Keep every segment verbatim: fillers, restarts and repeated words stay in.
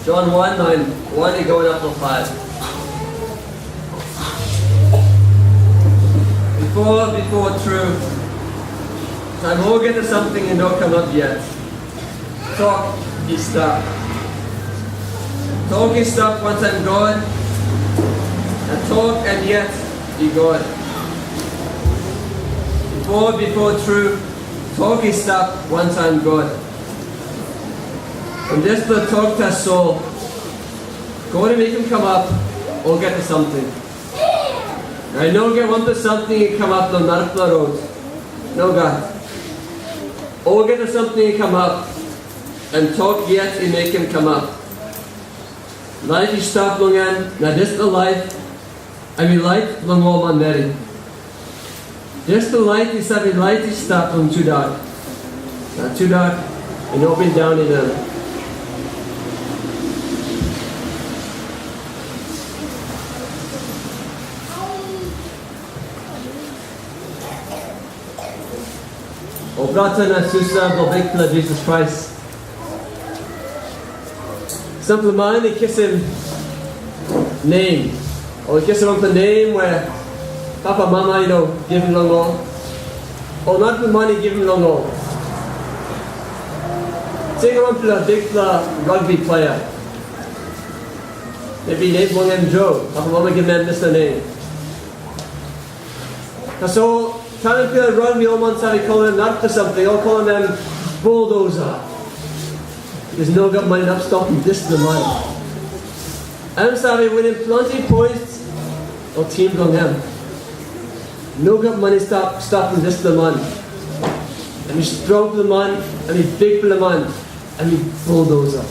Jon wan, lain wan i go inap long faiv. Bipo, bipo tru, taim olgeta samting i no kamap yet, Tok i stap. Tok i stap wantaim God, na Tok em yet i God. Bipo, bipo tru, Tok i stap wantaim God. Em dispela tok tasol, God i mekim kamap olgeta samting. Na i no gat wanpela samting i kamap long narapela rot. Nogat. Olgeta samting i kamap, em Tok yet i mekim kamap. Laip i stap long en, na dispela laip em i lait long ol manmeri. Dispela lait i save lait i stap long tudak, na tudak i no bin daunim em. O brata na susa bilong Bikpela Jisas Krais, sampela man i kisim nem, o i kisim wanpela nem we papa mama i no givim long ol, o narapela man i givim long ol. Ting wanpela bikpela rugby player, maybe nem bilong em Joe, papa mama givim em dispela nem. Tasol taim mipela rugby, ol man save kolim em narapela samting, ol kolim em bulldozer. Bikos no gat man inap stopim dispela man. Em save winim planti points long tim bilong em. No gat man i stap stopim dispela man. Em i strongpela man, em i bikpela man. Em i bulldozer.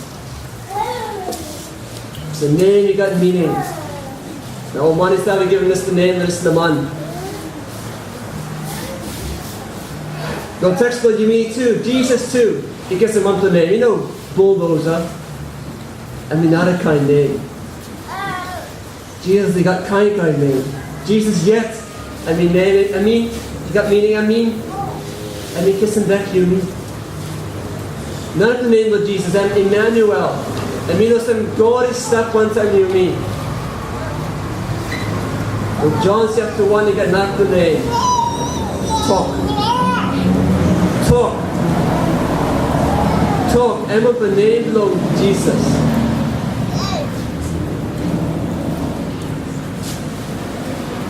Dispela nem i gat meaning. Na ol man i save givim dispela nem long dispela man. Long teks bilong yumi tu, Jisas tu i kisim wanpela nem, i no bulldozer. Em i narakain nem. Jisas i gat kain kain nem. Jisas yet, em i nem, em i gat meaning, em i, em i kisim bek yumi. Narapela nem bilong Jisas, em Emanuel. Em i olsem God i stap wantaim yumi. Long Jon chapter wan, i gat narapela nem. Tok. Tok. Tok, em wanpela nem bilong Jisas.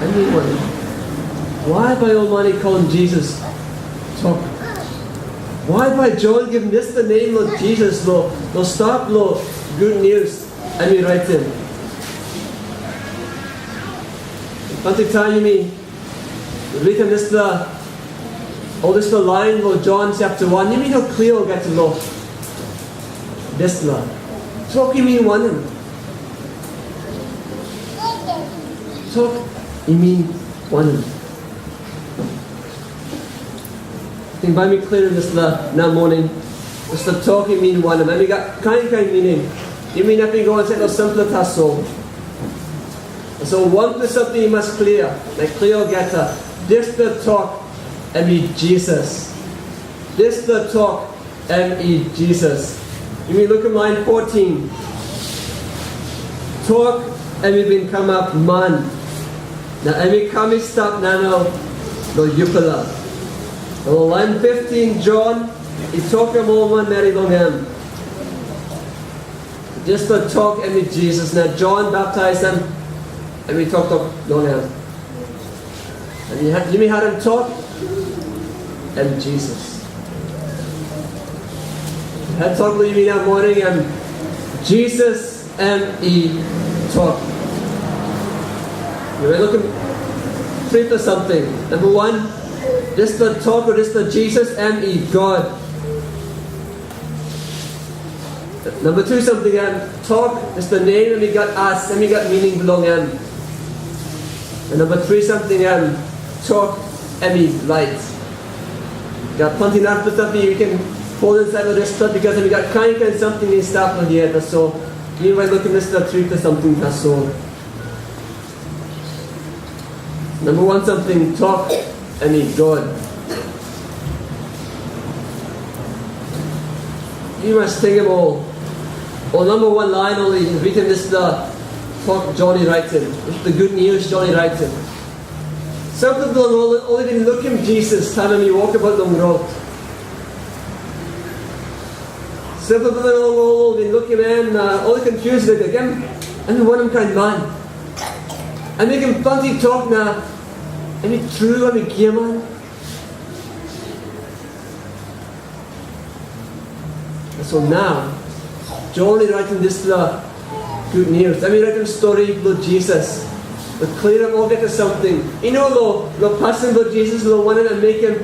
Em i wanem? Wai bai ol man i kolim Jisas Tok? Wai bai Jon givim dispela nem long Jisas, long, long stat long gutnius em i raitim? Planti taim yumi ritim dispela, ol dispela lain long Jon chapter wan, yumi no klia olgeta long dispela. Tok i min wanem? Tok i min wanem? Ting bai mi klirim dispela nau moning. Dispela tok i min wanem? Em i gat kain kain mining. Yumi inap i go insait long sampela tasol. So wanpela samting i mas klia, na klia olgeta. Dispela tok em i Jisas. Dispela tok em i Jisas. Yumi lukim lain fourteen. Tok em i bin kamap man, na em i kam i stap namel long yupela. Na long lain fifteen, Jon i tokim ol manmeri long em. Dispela tok em i Jisas, na Jon baptais em, em i toktok long em. Em i ha-, yumi harim tok, em Jisas. Het tok long yumi nau moning, em Jisas em i tok. Yumi lukim tripela samting. Namba wan, dispela tok, o dispela Jisas, em i God. Namba tu samting, em tok, dispela nem em i gat as, em i gat mining bilong em. Na namba tri samting, em tok em i lait. Gat planti narapela samting yu ken pul insait long dispela, bikos em i gat kain kain samting i stap long hia, tasol mi bai lukim dispela tripela samting tasol. Namba wan samting, tok em i God. Yu mas tingim ol Ol namba wan lain ol i ritim dispela tok Jon i raitim, dispela gutnius Jon i raitim. Sampela bilong ol ol i bin lukim Jisas taim em i wokabaut long rot. Sampela bilong ol ol i bin lukim em na ol i confused liklik, em em i wanem kain man? Em mekim planti tok na em i tru, em i giaman. So nau, Jon i raitim dispela gutnius. Em i raitim stori bilong Jisas. Long klirim olgeta samting. I no long, long pasin bilong Jisas, long wanem em mekim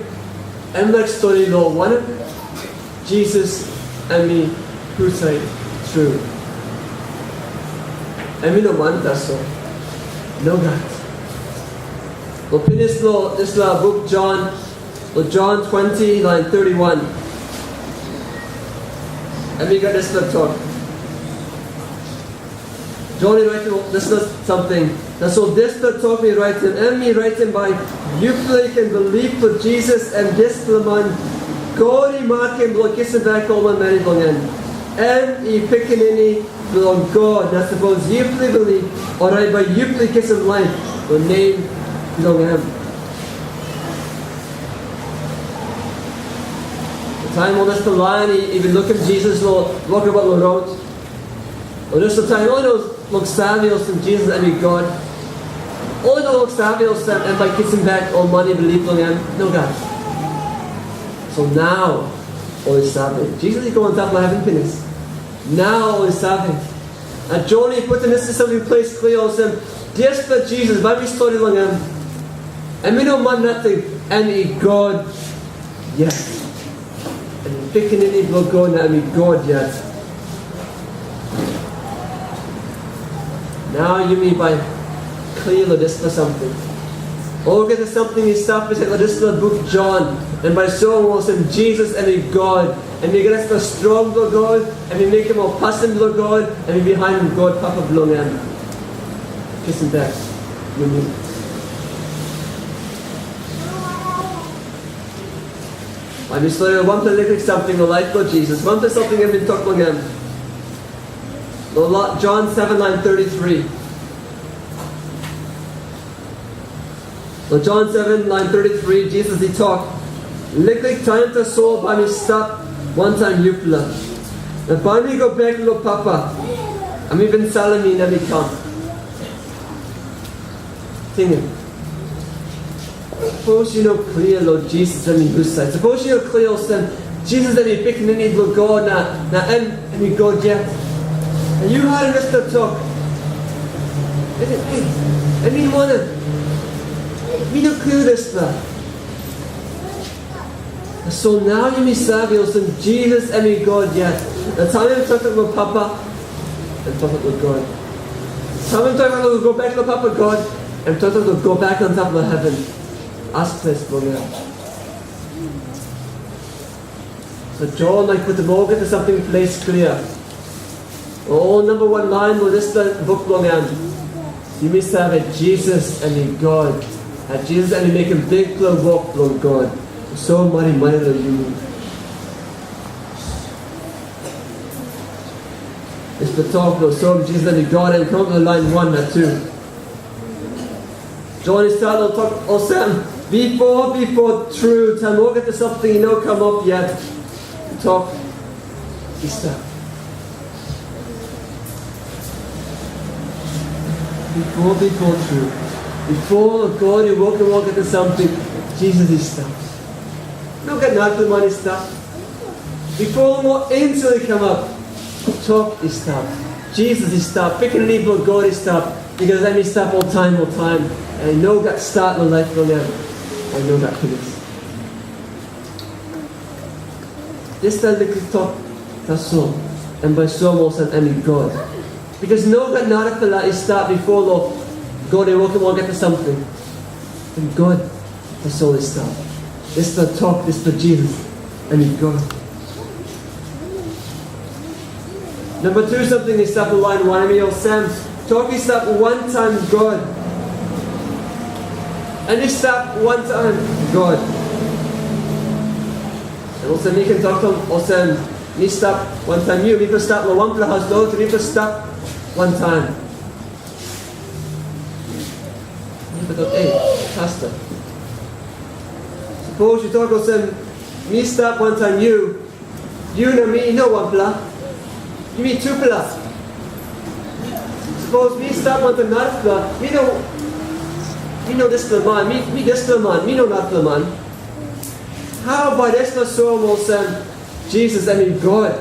em laik stori long wanem Jisas em i husat tru. Em i no man tasol. Nogat. Long pinis long dispela buk Jon, long Jon twenty, lain thirty-one. Em i gat dispela tok. Jon i raitim dispela samting. Tasol dispela tok mi raitim, em mi raitim bai yupela i ken bilip long Jisas em dispela man God i makim bilong kisim bek ol manmeri bilong en. Em i Pikinini bilong God, na sapos yupela i bilip, orait bai yupela i kisim laip long nem bilong em. Taim ol dispela lain i, i bin lukim Jisas long wokabaut long rot, ol dispela taim ol i no loksave olsem Jisas em i God. Ol i no loksave olsem em bai kisim bek ol man i bilip long em. Nogat. So nau ol i save, Jisas i go antap long heven pinis. Nau ol i save. Na Jon i putim dispela samting ples klia olsem, dispela Jisas bai mi stori long em, em i no man nating, em i God yet. Em i Pikinini bilong God, na em i God yet. Nau yumi bai klia long dispela samting. Olgeta samting i stap insait long dispela buk Jon, em bai soim olsem Jisas em i God, em i gat dispela strong bilong God, em i mekim ol pasin bilong God, em i bihainim God Papa bilong em. Kisim bek yumi. Bai mi stori wanpela liklik samting long laip bilong Jisas, wanpela samting em bin tok long em. Long la- John seven, lain thirty-three. Long John seven, lain thirty-three, Jisas i tok, liklik taim tasol bai mi stap wantaim yupela. Na bai mi go bek long Papa, em i bin salim mi na mi kam. Tingim. Sapos yu no klia long Jisas em i husat, sapos yu no klia olsem, Jisas em i Pikinini bilong God, na, na em, em i God yet. Na yu harim dispela tok. Em, em, em i wanem? Mi no klia dispela. So nau yumi save olsem, Jisas em i God yet. Na taim em toktok long Papa, em toktok long God. Taim em toktok long go bek long Papa God, em toktok long go bek antap long heven. As ples bilong em. So Jon laik putim olgeta samting ples klia. Ol namba wan lain long dispela buk bilong em. Yumi save, Jisas em i God. Na Jisas em i mekim bikpela wok bilong God. So marimari long yumi. Dispela tok bilong soim Jisas em i God, em kam long lain wan na tu. Jon i stat long tok olsem, bipo, bipo tru, taim olgeta samting i no kamap yet, tok i stap. Bipo, bipo tru, bipo God i wokim olgeta samting, Jisas i stap. Nogat narapela man i stap. Bipo ol ensel i kamap, tok i stap. Jisas i stap, Pikinini bilong God i stap, bikos em i stap oltaim, oltaim. Em i no gat stat long laip bilong em, em i no gat pinis. Dispela liklik tok tasol, em bai soim olsem em i God. Bikos no gat narapela i stap bipo long God i wokim olgeta samting. Em God tasol i stap. Dispela tok, dispela Jisas, em i God. Namba tu samting i stap long lain wanem i olsem, tok i stap wantaim God. Em i stap wantaim God. Em olsem mi ken tok long olsem, Mi stap wantaim yu, mipela stap long wanpela haus lotu, mipela stap wantaim. Mipela tok, ei, pasta. Sapos yu tok olsem, mi stap wantaim yu, yu na mi i no wanpela, yumi tupela. Sapos mi stap wantaim narapela, mi no, mi no dispela man, mi, mi dispela man, mi no narapela man. Hau bai dispela soim olsem, Jisas em i God.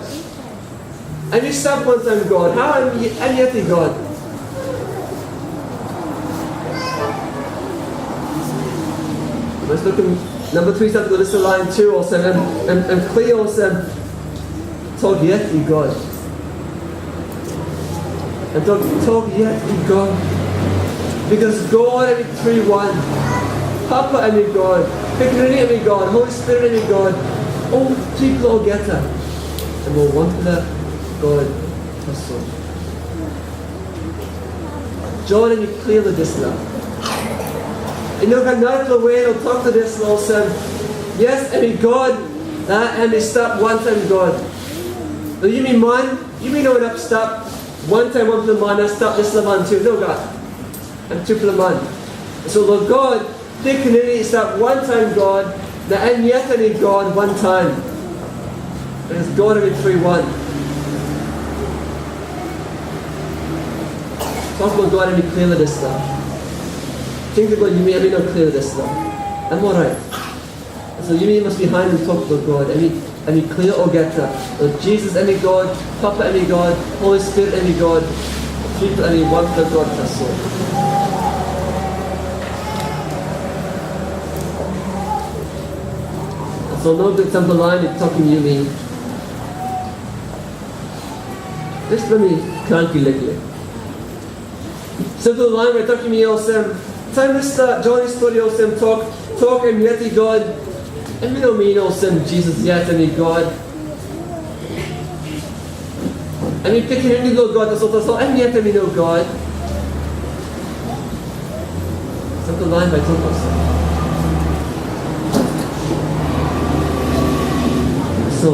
Em i stap wantaim God. Hau em, em yet i God? Mas lukim namba tri stap go dispela lain tu olsem, em, em, em klia olsem, tok yet i God. Em tok, tok yet i God. Because God em i tri wan. Papa em i God. Pikinini em i God. Holy Spirit em i God. Ol tripela olgeta. Em ol wanpela God tasol. Jon em i klia long dispela. I no gat narapela we long tok long dispela olsem, yes, em i God, na em i stap wantaim God. Na yumi man, yumi no inap stap wantaim wanpela man na stap dispela man tu. Nogat. Em tupela man. So long God, Pikinini i stap wantaim God, na em yet em i God wantaim. Because God em i tri wan. Tok bilong God em i klia long dispela. Tingting bilong yumi em i no klia long dispela. Em orait. So yumi mas bihainim tok bilong God. Em i, em i klia olgeta. Jisas em i God, Papa em i God, Holi Spirit em i God. Tripela em i wanpela God tasol. So nogut sampela lain i tokim yumi. Dispela mi kranki liklik. Sampela lain bai tokim mi olsem, taim dispela Jon i stori olsem tok, tok em yet i God, em i no min olsem Jisas yet em i God. Em i pikinini bilong God, tasol, tasol em yet em i no God. Sampela lain bai tok olsem. So,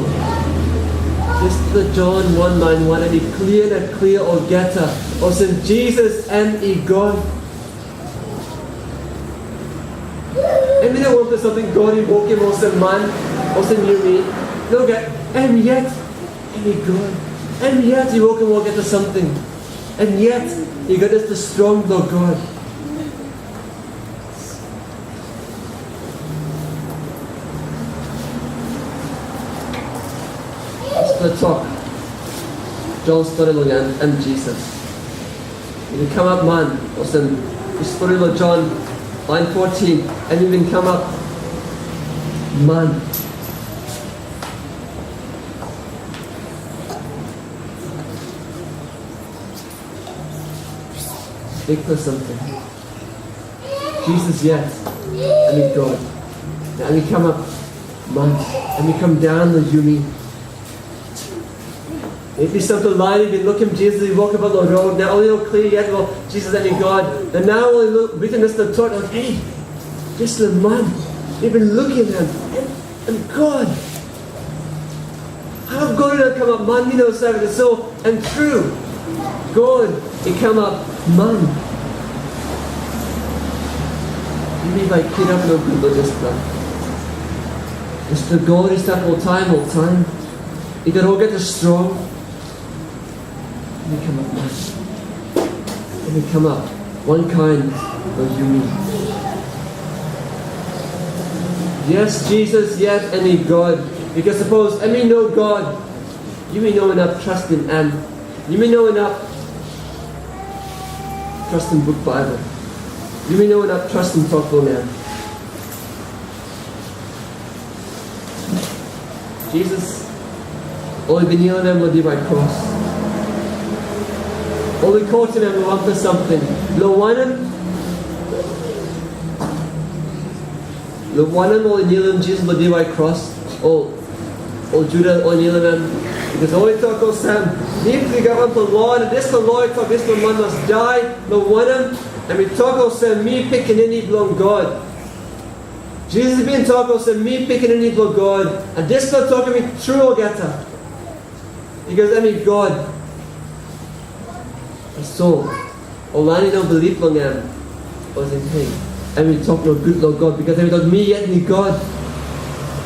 dispela Jon wan lain wan em i klia na klia olgeta, olsem Jisas em i God. Em i no wanpela samting God i wokim olsem man, olsem yumi. Nogat, em yet em i God. Em yet i wokim olgeta samting. Em yet i gat dispela strong bilong God. Dispela tok Jon stori long en, em Jisas. I bin kamap man, olsem i stori long Jon, lain fourteen, em i bin kamap man. Bikpela samting. Jisas yet, em i God. Na em i kamap man, em i kam daun long yumi. Maybe sampela lain i bin lukim Jisas i wokabaut long rot, na ol i no klia yet, ol Jisas em i God. Na nau ol i luk, ritim dispela tok, like, hei, dispela man, mi bin lukim em, em, em God. Hau God i no kamap man, mi no save, tasol em tru. God i kamap man. Yumi bai kirap nogut long dispela. Dispela God i stap oltaim, oltaim. I gat olgeta strong. Em i kamap man. Em i kamap wankain long yumi. Yes, Jisas yet em i God. Bikos sapos em i no God, yumi no inap trastim em. Yumi no inap trastim buk Baibel. Yumi no inap trastim tok bilong em. Jisas, ol i bin nilim em long diwai kros. Ol i kotim em long wanpela samting. Long wanem? Long wanem ol i nilim Jisas long diwai kros? Ol, ol Juda ol i nilim em. Bikos ol i tok olsem, mipela i gat wanpela lo, na dispela lo i tok dispela man mas dai. Long wanem? Em i tok olsem, mi Pikinini bilong God. Jisas i bin tok olsem, mi Pikinini bilong God, na dispela tok em i tru olgeta. Bikos em i God. Tasol ol lain i no bilip long em, olsem, "Hei, em i tok nogut long God, bikos em i tok mi yet mi God."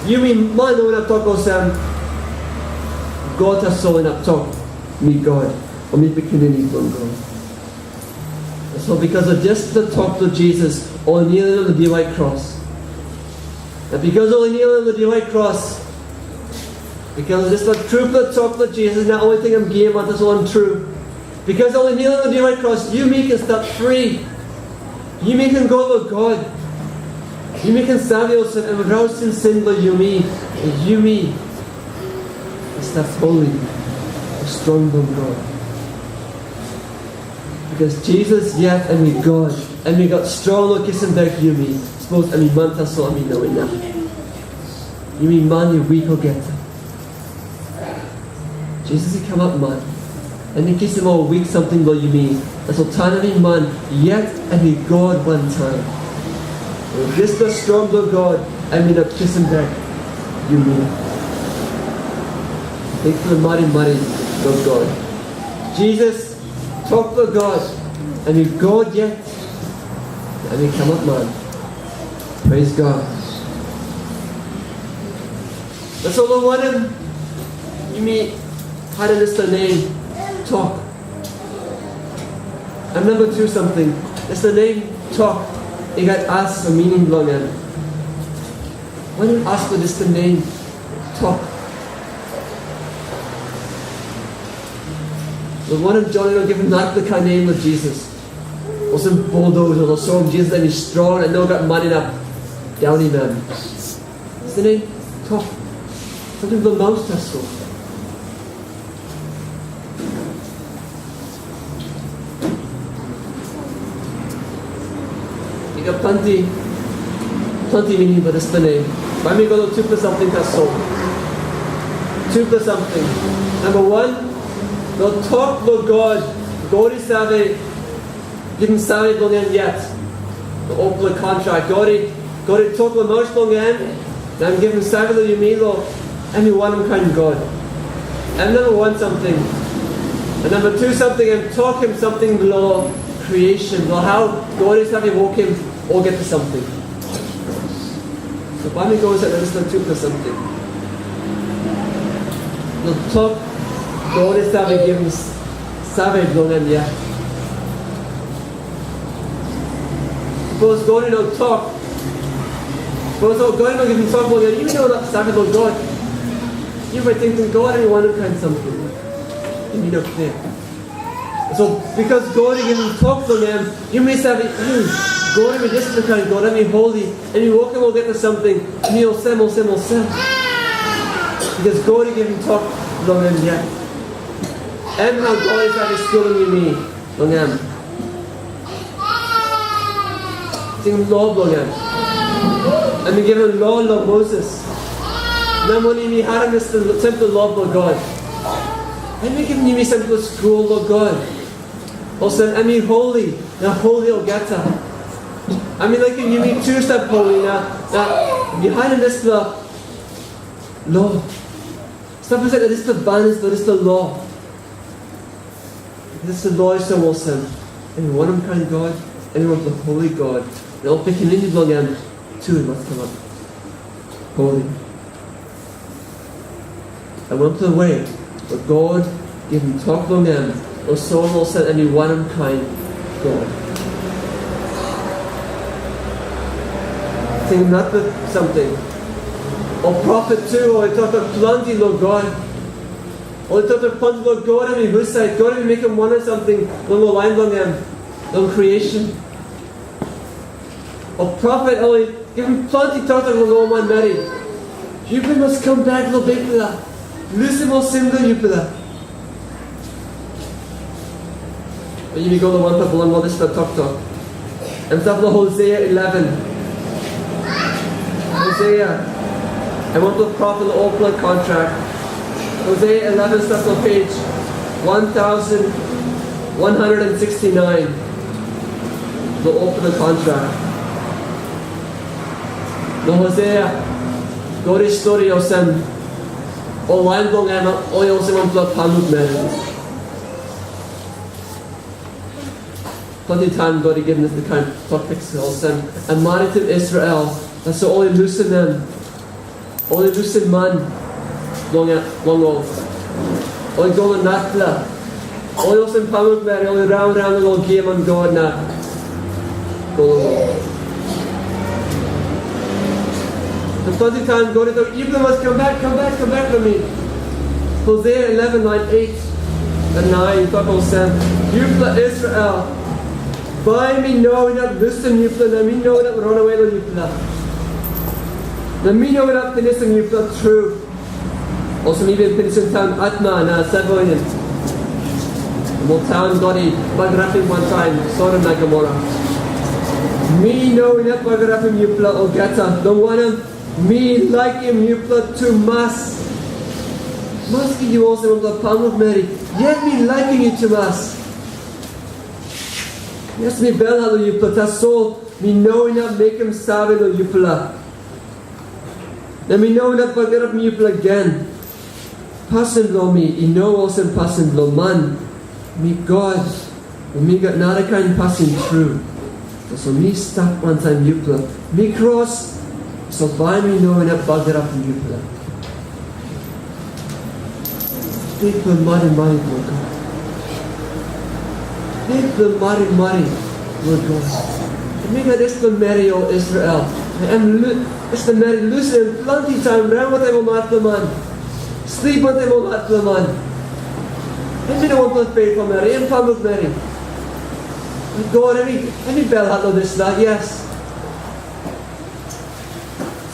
Yumi man no inap tok olsem, God tasol inap tok, "Mi God, o mi pikinini bilong God." So bikos of dispela tok bilong Jisas, ol i nilim long diwai kros. Na bikos ol i nilim long diwai kros, bikos of dispela trupela tok bilong Jisas, na ol i ting em giaman, tasol em tru. Bikos ol i nilim long diwai kros, yumi ken stap fri. Yumi ken go long God. Yumi ken save olsem, em rausim sin bilong yumi, na yumi i stap holi, strong bilong God. Bikos Jisas yet em i God, em i gat strong long kisim bek yumi. Sapos em i man tasol, em i no inap. Yumi man i wik olgeta. Jisas i kamap man, em i kisim ol wik samting long yumi. Tasol taim em i man, yet em i God wantaim. Dispela strong bilong God, em inap kisim bek yumi. Bikpela marimari bilong God. Jisas, tok bilong God, em i God yet, em i kamap man. Praise God. Tasol long wanem yumi harim dispela nem tok? Em namba tu samting. Dispela nem tok i gat as na mining bilong en. Wanem as bilong dispela nem tok? Long wanem Jon i no givim narapela kain nem long Jisas? Olsem bulldozer, long soim Jisas em i strong na no gat man inap daunim em. Dispela nem tok. Samting bilong maus tasol. I gat planti, planti mining bilong dispela nem. Bai mi go long tupela samting tasol. Tupela samting. Namba wan, long tok bilong God, God i save givim save bilong en yet. Long olpela kontrak, God i, God i tok long maus bilong en, na em givim save long yumi long em i wanem kain God. Em namba wan samting. Na namba tu samting, em tokim samting long creation, long hau God i save wokim olgeta samting. So bai mi go insait na dispela tupela samting. Long tok, God i save givim s-, save bilong em yet. Sapos God i no tok, sapos God i no givim tok bilong em, yu no inap save long God. Yu bai tingting God em i wanem kain samting. Em i no klia. So, bikos God i givim tok long em, yumi save, "Hmm, God em i dispela kain God, em i holi, em i wokim olgeta samting, em i olsem, olsem, olsem." Bikos God i givim tok long em yet. Em nau God i save skulim yumi long em. Tingim lo bilong em. Em i givim lo long Moses. Na moni mi harim dispela tempel lo bilong God. Em i givim yumi sampela skul long God. Olsem, em i holi, na holi olgeta. Em i laikim yumi tu stap holi, na, na bihainim dispela lo. Stap insait na dispela banis, na dispela lo. Dispela lo i soim olsem, em i wanem kain God, em i wanpela holi God, na ol pikinini bilong em tu i mas kamap holi. Em wanpela we, but God givim tok long em, long soim olsem em i wanem kain God. Tingim narapela samting. Ol profet tu, ol i toktok planti long God. Ol i toktok planti long God, em i husat, God em i mekim wanem samting long ol lain bilong em, long creation. Ol profet ol i givim planti toktok long ol manmeri. Yupela mas kam bek long Bikpela. Lusim ol sin bilong yupela. Bai yumi go long wanpela bilong ol dispela toktok. Em stap long Hosea eleven. Hosea. Em wanpela profet long olpela kontrak. Hosea eleven stap long page one thousand one hundred and sixty-nine. Long olpela kontrak. Long Hosea, God i stori olsem, Ol lain bilong en ol i olsem wanpela pamuk meri. Planti taim God i givim dispela kain tok piksa olsem, em maritim Israel, tasol ol i lusim em. Ol i lusim man long, long ol. Ol i go long narapela. Ol i olsem pamuk meri, ol i raun raun long ol giaman god na go long ol. Na planti taim God i tok, "Yupela mas kam bek, kam bek, kam bek long mi." Hosea eleven, line eight and nine, i tok olsem, "Yupela Israel, bai mi no inap lusim yupela, na mi no inap ranawe long yupela. Na mi no inap pinisim yupela tru. Olsem mi bin pinisim taun Atma na Seboim, ol taun God i bagarapim wantaim Sodom na Gomora. Mi no inap bagarapim yupela olgeta, long wanem, mi laikim yupela tumas. Maski yu olsem wanpela pamuk meri, yet mi laikim yu tumas. Yes, mi belhat long yupela, tasol mi no inap mekim save long yupela. Na mi no inap bagarapim yupela gen. Pasin bilong mi i no olsem pasin bilong man. Mi God, na mi gat narakain pasin tru. Tasol mi stap wantaim yupela. Mi kros, tasol bai mi no inap bagarapim yupela." Bikpela marimari bilong God. Bikpela marimari bilong God. Em i gat dispela meri, ol Israel. Em lu-, dispela meri lusim planti taim raun wantaim ol narapela man. Slip wantaim ol narapela man. Em i no wanpela feitful meri, em pamuk meri. God, em i, em i belhat long dispela, yes.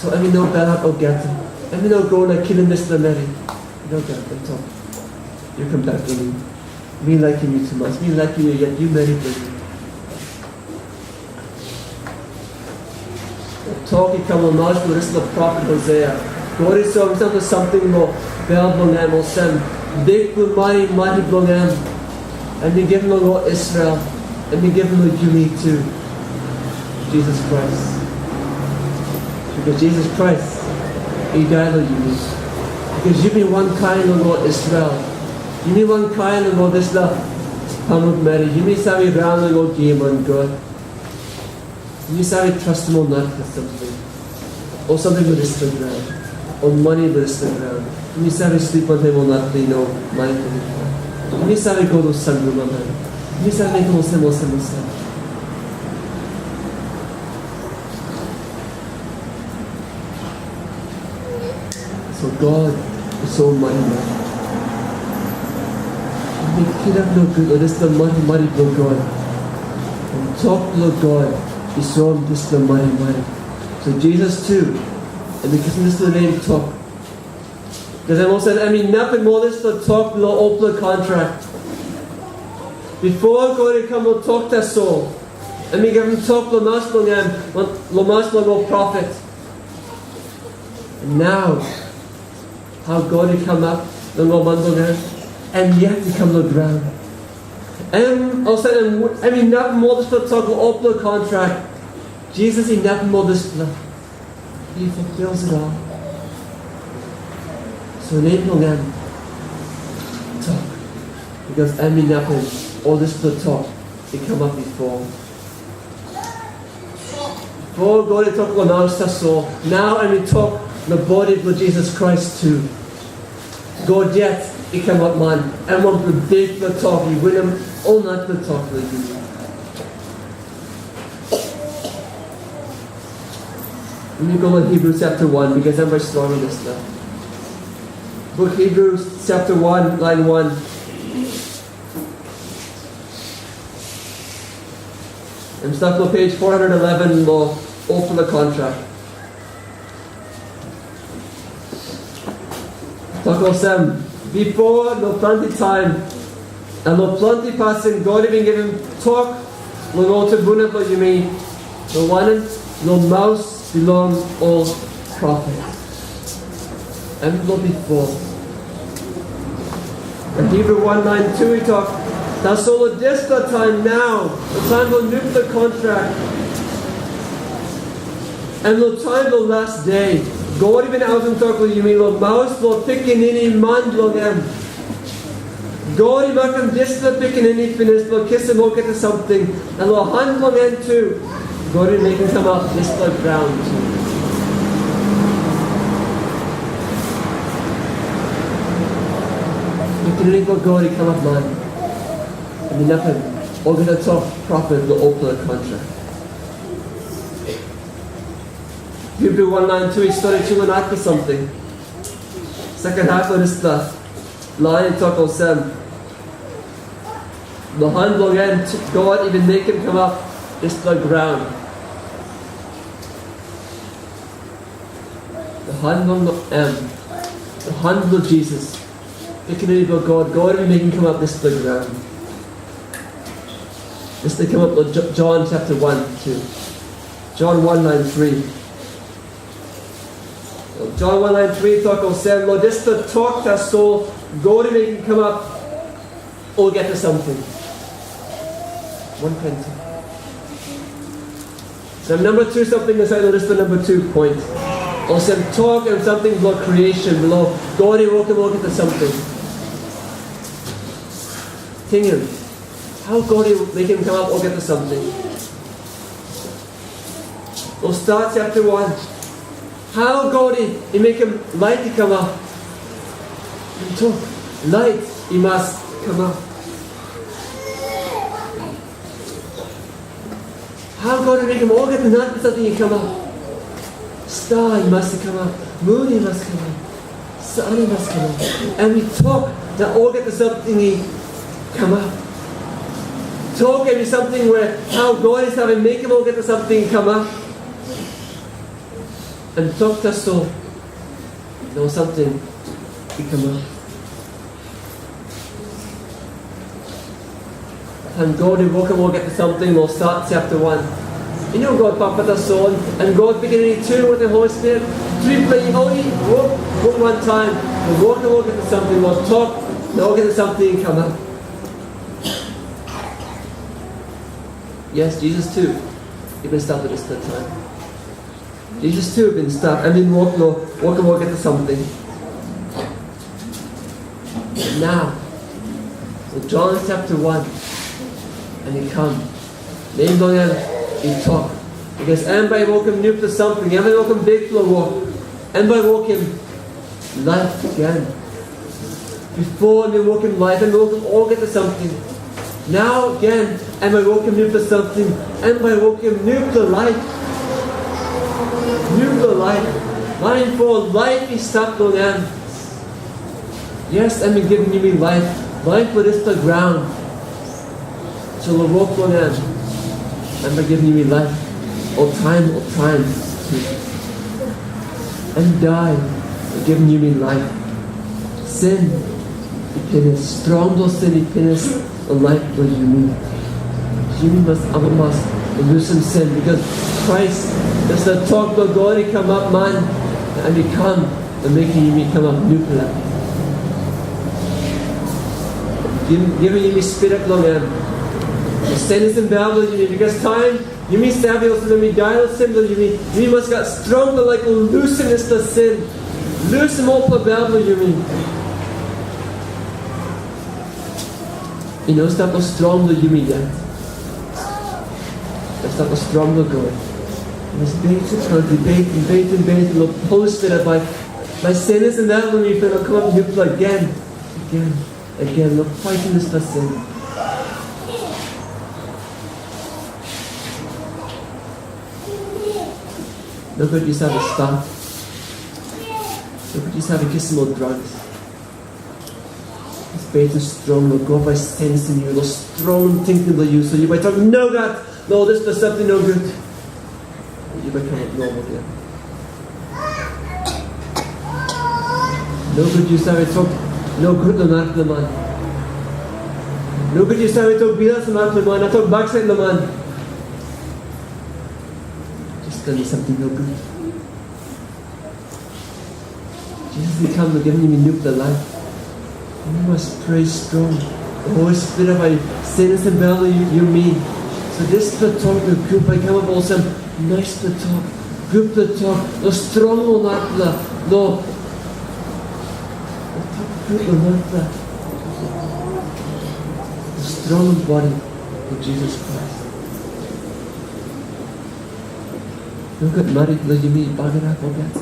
So em i no belhat olgeta. Em i no go na kilim dispela meri. I no gat, em tok, "Yu kam bek long mi. Mi laikim yu tumas. Mi laikim yu, yet yu meri bilong mi." Tok i kam long maus bilong dispela profet Hosea. God i soim sampela samting long bel bilong em, olsem, bikpela marimari bilong em. Em i givim long ol Israel, em i givim long yumi tu, Jisas Krais. Bikos Jisas Krais i dai long yumi. Bikos yumi wankain long ol Israel. Yumi wankain long ol dispela pamuk meri. Yumi save raun long ol giaman god. Yumi save trastim ol narapela samting. Ol samting bilong dispela graun. Ol mani bilong dispela graun. Yumi save slip wantaim ol narapela i no laik long yumi. Yumi save go long sampela man. Yumi save mekim olsem, olsem, olsem. So God i soim marimari. Mi kirap nogut long dispela marimari bilong God. Na tok bilong God i soim dispela marimari. So Jisas tu, em i kisim dispela nem Tok. Bikos em olsem, em inapim ol dispela tok long olpela kontrak. Bipo God i kam long tok tasol, em i givim tok long maus bilong em, long maus bilong ol profet. Na nau, hau God i kamap long ol man bilong en, em yet i kam long graun. Em, olsem, em, em inapim ol dispela tok long olpela kontrak. Jisas inapim ol dispela. He fulfills it all. So nem bilong em Tok, bikos em inapim ol dispela tok i kamap bipo. Bipo God i tok long maus tasol, nau em i tok long bodi bilong Jisas Krais tu. God yet i kamap man, em wanpela bikpela tok i winim ol narapela tok bilong yumi. Let me go to Hebrews chapter one, because I'm very strong on this stuff. Book Hebrews chapter one, line one. Em stap long page four hundred eleven, long olpela kontrak. Tok olsem, bipo long planti taim, na long planti pasin God i bin givim tok long ol tumbuna bilong yumi, long wanem, long maus bilong ol profet. Em long bipo. Na Hebrew one nine two i tok, tasol long dispela taim nau, long taim bilong nupela kontrak, em long taim bilong las de, God i bin autim tok long yumi long maus bilong pikinini man bilong em. God i makim dispela pikinini pinis long kisim olgeta samting, na long han bilong en tu, God i mekim kamap dispela graun tu. Pikinini bilong God i kamap man. Em inapim olgeta tok profet long olpela kontrak. Hibru wan lain tu i stori tu long narapela samting. Second half of dispela lain i tok olsem, long han bilong en God i bin mekim kamap dispela graun. Long han bilong em, long han bilong Jisas, Pikinini bilong God, God i mekim kamap dispela graun. Dispela kamap long Jo- John chapter one, two. John one nine three. John one nine three tok olsem, long dispela tok tasol God i mekim kamap olgeta samting. One point two. So number two, samting inside of this, the number two point. Olsem tok em samting bilong creation, bilong God i wokim olgeta samting. Tingim, hau God i mekim kamap olgeta samting. We'll start chapter one. Hau God i, i mekim lait i kamap. Em tok, lait i mas kamap. Hau God i mekim olgeta narapela samting i kamap. Sta i mas i kamap, mun i mas kamap, san i mas kamap. Em i tok, na olgeta samting i kamap. Tok em i samting we hau God i save mekim olgeta samting i kamap. Em tok tasol, na ol samting i kamap. Taim God i wokim olgeta samting long Stat chapter one. I no God Papa tasol, em God Pikinini tu wantaim Holi Spirit. Tripela i ol i wok, wok wantaim, na wokim olgeta samting long tok, na olgeta samting i kamap. Yes, Jisas tu i bin stap long dispela taim. Jisas tu i bin stap, em i bin wok long wokim olgeta samting. Nau, so John chapter one, em i kam. Nem bilong em i Tok. Bikos em bai wokim nupela samting, em bai wokim bikpela wok. Em bai wokim laip gen. Bipo em i wokim laip, em i wokim olgeta samting. Nau gen, em bai wokim nupela samting. Em bai wokim nupela laip. Nupela laip. Lain fo laip i stap long em. Yes, em i givim yumi laip. Laip long dispela graun. So long wok bilong em, em bai givim yumi laip oltaim, oltaim. Em dai, bai givim yumi laip. Sin i pinis, strong bilong sin i pinis long laip bilong yumi. Yumi mas amamas long lusim sin, bikos Krais, dispela Tok bilong God i kamap man, na em i kam na mekim yumi kamap nupela. Givim, givim yumi Spirit bilong em. Senisim bel bilong yumi, bikos taim yumi save olsem, yumi dai long sin bilong yumi, yumi mas gat strongpela laik long lusim dispela sin. Lusim olpela bel bilong yumi. I no stap long strong bilong yumi yet. I stap long strong bilong God. Mas beten, beten, beten, beten long Holi Spirit bai, bai senisim bel bilong yumi, bai kamap nupela gen, gen, gen, long paitim dispela sin. Nogut yu save stap. Nogut yu save kisim ol drugs. Beten strong, long God bai senisim yu long strong tingting bilong yu, so yu bai tok nogat long dispela samting nogut. Yu bai kamap normal gen. Nogut yu save tok nogut long narapela man. Nogut yu save tok bilas long narapela man, na tok baksait long man. Dispela i samting nogut. Jisas i kam na givim yumi nupela laip. Yumi mas prea strong. Holi Spirit bai senisim bel long yu, yumi. So dispela tok nogut bai kamap olsem naispela tok. Gutpela tok, lo strong lo narapela, lo tok gut lo narapela. Strong body lo Jisas Krais. Nogat marit lo yumi bagarap olgeta.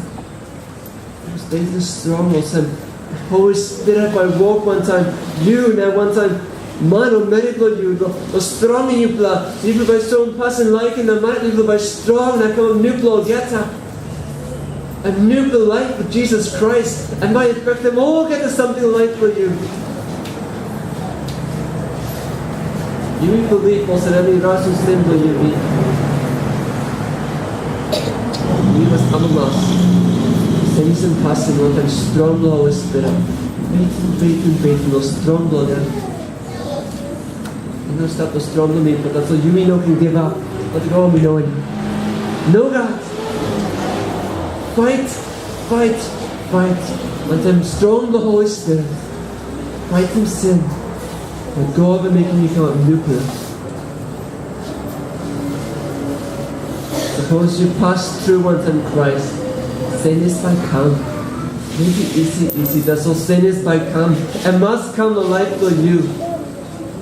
Stay strong olsem. Holy Spirit bai wok wantaim yu na wantaim man o meri bilong yu, lo, lo strongim yupela. Yupela bai soim pasin laikim na marit bilong yupela bai strong na kamap nupela olgeta. Em nupela laip bilong Jisas Krais, em bai afektim olgeta samting laip bilong yu. Yumi bilip olsem em i rausim sin bilong yumi. Yumi mas amamas. Senisim pasin wantaim strong bilong Holi Spirit. Beten, beten, beten long strong bilong em. I no stap long strong bilong mi, but tasol yumi no ken givap. But go mi no. Nogat. Pait, pait, pait. Wantaim strong bilong Holi Spirit. Paitim sin. Na God bai mekim yu kamap nupela. Sapos yu pas tru wantaim Krais, senis bai kam. Maybe isi isi, tasol senis bai kam. Em mas kam long laip bilong yu.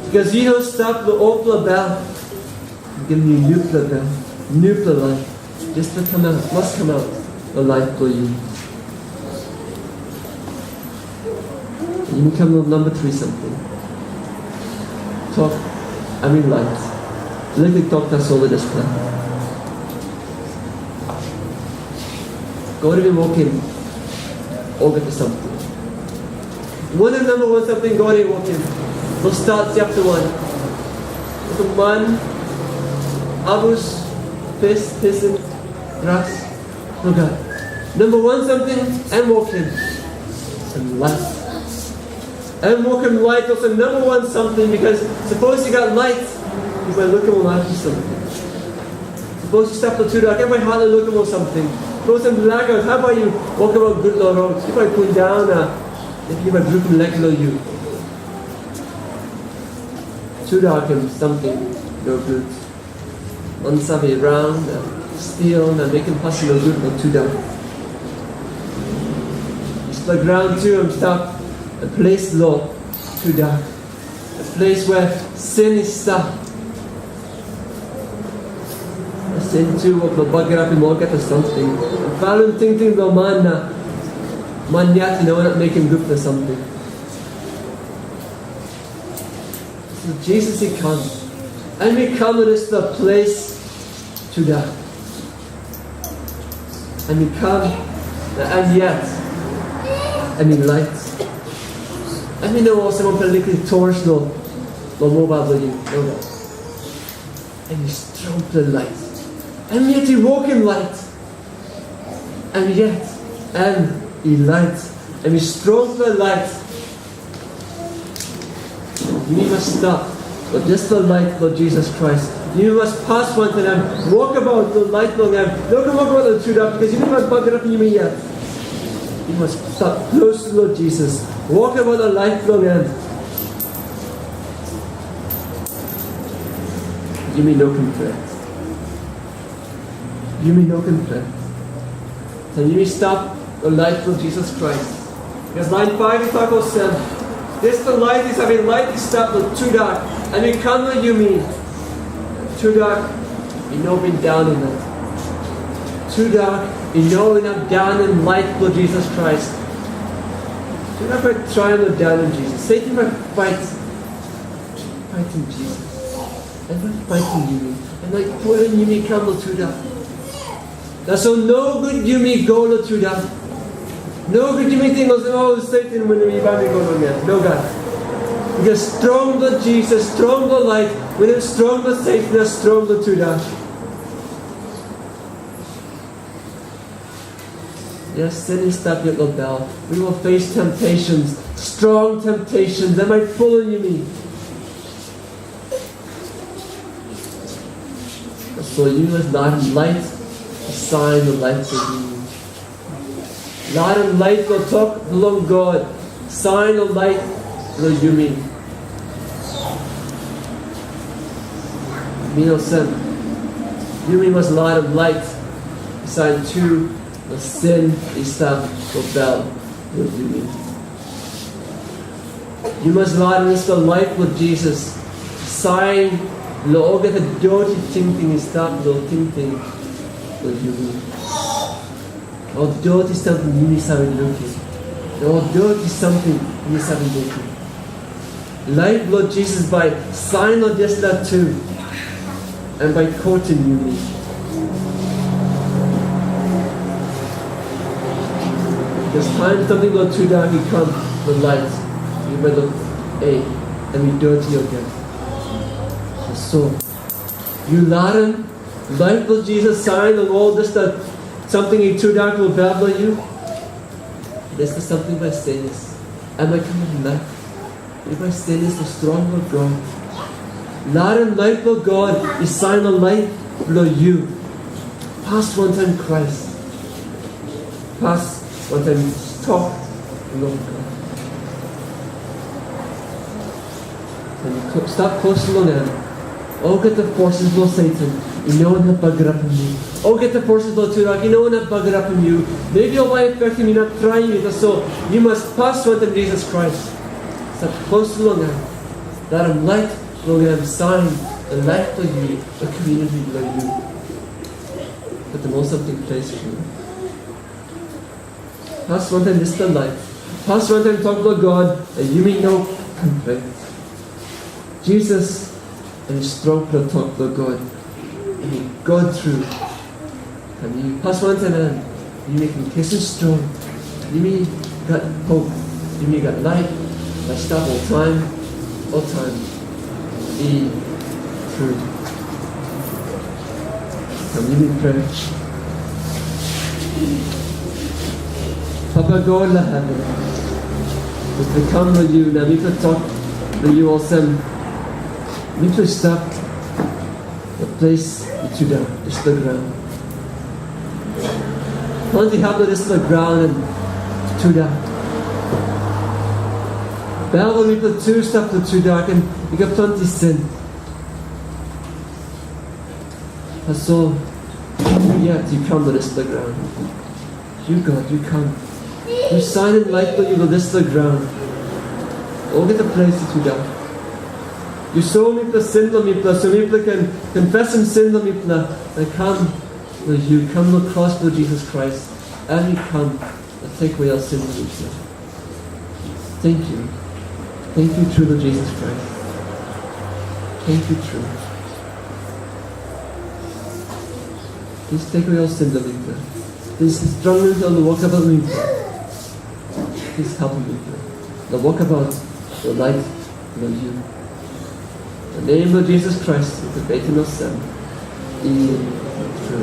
Bikos yu no stap long olpela bel. Em givim yu nupela bel, nupela laip. Dispela kamap, mas kamap long laip bilong yu. Yumi kam long namba tri samting. Tok, em i lait. Liklik tok tasol long dispela. God i bin wokim olgeta samting. Wanem namba wan samting God i wokim? Long Stat chapter wan. Wokim man, abus, pis, pisin, gras, nogat. Namba wan samting em wokim, em lait. Em wokim lait olsem namba wan samting, bikos sapos i gat lait, yu bai lukim ol arapela samting. Sapos yu stap long tudak, em bai hat long lukim ol samting. Sapos em blackout, hau bai yu wokabaut gut long rot? Yu bai pundaun, na yu bai brukim lek long yu. Tudak em samting nogut. Ol save raun na stil na mekim pasin nogut long tudak. Dispela graun tu em stap a ples long tudak, a ples we sin i stap. Na sin tu wok long bagarapim olgeta samting. Falim tingting bilong man na man yet i no inap mekim gutpela samting. So Jisas i kam. Em i kam long dispela ples tudak. Em i kam, na em yet em i lait. Em i no olsem wanpela liklik torch long, long mobail bilong yu. Nogat. Em i strongpela lait. Em yet i wokim lait. Em yet em i lait. Em i strongpela lait. Yumi mas stap long dispela lait bilong Jisas Krais. Yumi mas pas wantaim em, wokabaut long lait bilong em. No ken wokabaut long tudak, bikos yumi mas bagarapim yumi yet. Yumi mas stap klostu long Jisas, wokabaut long lait bilong em. Yumi no ken pret. Yumi no ken pret. Taim yumi stap long lait bilong Jisas Krais. Bikos lain faiv i tok olsem, dispela lait i save lait i stap long tudak, em i kam long yumi. Tudak i no bin daunim em. Tudak i no inap daunim lait bilong Jisas Krais. Tudak bai traim long daunim Jisas. Satan bai pait, paitim Jisas. Em bai paitim yumi. Em bai pulim yumi kam long tudak. Tasol nogut yumi go long tudak. Nogut yumi ting olsem, "O, Satan, wanem bai mi go long en?" Nogat. Bikos strong bilong Jisas, strong bilong lait, wanem strong bilong Satan na strong bilong tudak. Yes, sin i stap yet long bel. We will face temptations, strong temptations, em bai pulim yumi. So yu mas larim lait i sain long laip bilong yu. Larim lait long tok bilong God sain long laip bilong yumi. Mi olsem, yumi mas larim lait i Sain tu, na sin i stap long bel bilong yumi. Yu mas larim dispela lait bilong Jisas sain long olgeta doti tingting i stap long tingting bilong yumi. Ol doti samting yumi save lukim, na ol doti samting yumi save lukim. Lait bilong Jisas bai sain long dispela tu, na bai kotim yumi. Bikos taim samting long tudak i kam long lait, yu bai luk, ei, em i doti olgeta. So, yu larim lait bilong Jisas sain long ol dispela samting i tudak long bel bilong yu. Dispela samting bai senis. Em bai kamap lait. Yu bai senis long strong bilong God. Larim lait bilong God i sain long laip bilong yu. Pas wantaim Krais. Pas wantaim tok bilong God. Na yu stap klostu long em. Olgeta forces bilong Satan i no inap bagarapim yu. Olgeta forces bilong tudak i no inap bagarapim yu. Mebi ol bai afektim yu na traim yu, tasol yu mas pas wantaim Jisas Krais. Stap klostu long em. Larim lait bilong em sain long laip bilong yu, long komuniti bilong yu. Putim ol samting ples tru. Pas wantaim dispela lait. Pas wantaim tok bilong God, na yumi no komplen. Jisas em i strongpela tok bilong God. Em i God tru. Taim yumi pas wantaim em, yumi ken kisim strong. Yumi gat hop. Yumi gat lait. Bai stap oltaim, oltaim. I tru. Kam yumi prea. Papa God long heven, mipela kam long yu, na mipela tok long yu olsem, mipela stap long ples i tudak, dispela graun. Planti hap long dispela graun em tudak. Bel bilong mipela tu stap long tudak, em i gat planti sin. Tasol yu yet yu kam long dispela graun. Yu God, yu kam. Yu sainim lait bilong yu long dispela graun. Olgeta ples i tudak. Yu soim mipela sin bilong mipela, so mipela ken konfesim sin bilong mipela, na kam long yu, kam long kros bilong Jisas Krais, em i kam na tekewe ol sin bilong mipela. Thank you. Thank you tru long Jisas Krais. Thank you tru. Plis tekewe ol sin bilong mipela. Plis strongim mipela long wokabaut long yu. Plis helpim mipela long wokabaut long lait bilong yu. Long nem bilong Jisas Krais, mipela beten olsem. I tru.